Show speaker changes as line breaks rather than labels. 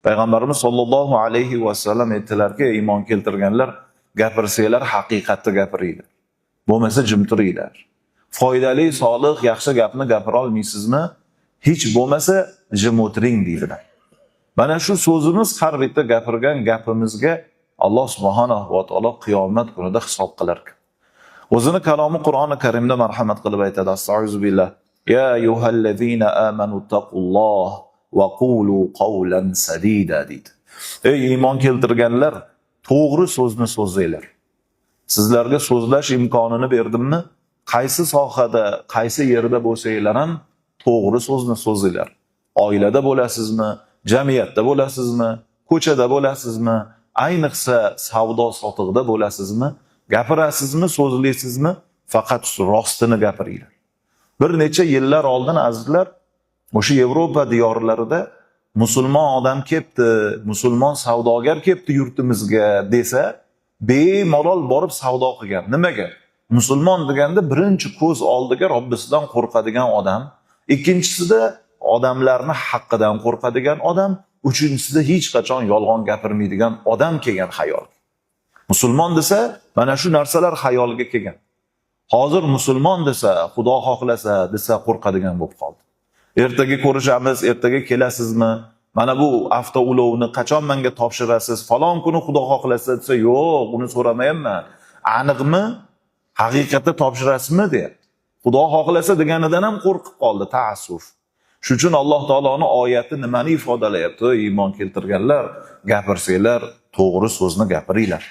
Payg'ambarimiz sollallohu alayhi vasallam aytdilarki, iymon keltirganlar, gapirsanglar haqiqatni gapiringlar. Bo'lmasa jim turinglar. Foydali, solih, yaxshi gapni gapira olmaysizmi? Hech bo'lmasa jim o'tiring deydilar. Mana shu so'zimiz, har bitta gapirgan gapimizga Alloh subhanahu va taolo qiyomat kunida hisob qilar ekan. O'zini kalomi Qur'oni Karimda marhamat qilib aytadi: Astag'firu billah. Ya ayyuhallazina amanu taqulloh va qulu qawlan sadida deydi. Ey iymon keltirganlar, to'g'ri so'zni so'zlanglar. Sizlarga so'zlash imkonini berdimmi? Qaysi sohada, qaysi yerda bo'lsanglar ham to'g'ri so'zni so'zlanglar. Oilada bo'lasizmi, jamiyatda bo'lasizmi, ko'chada bo'lasizmi, ayniqsa savdo sotiqda bo'lasizmi, gapirasizmi, so'zlaysizmi, faqat rostini gapiringlar. Bir necha yillar oldin, azizlar, o'sha Yevropa diyorlarida musulmon odam kelibdi, musulmon savdogar kelibdi yurtimizga desa, bemalol borib savdo qilgan. Nimaga? Musulmon deganda birinchi ko'z oldiga Robbisidan qo'rqadigan odam, ikkinchisida odamlarni haqqidan qo'rqadigan odam, uchinchisida hech qachon yolg'on gapirmaydigan odam kelgan xayol. Musulmon desa, mana shu narsalar xayolga kelgan. Hozir musulmon desa, Xudo xohlasa desa qo'rqadigan bo'lib qoldi. Ertaga ko'rishamiz, ertaga kelasizmi? Mana bu avtoulovni qachon menga topshirasiz? Falon kuni Xudo xohlasa desa, yo'q, uni so'ramayapman. Aniqmi? Haqiqatda topshirasizmi deyapti. Xudo xohlasa deganidan ham qo'rqib qoldi, taassuf. Shuning uchun Alloh taoloning oyati nimani ifodalayapti? Iymon keltirganlar, gapirsanglar, to'g'ri so'zni gapiringlar.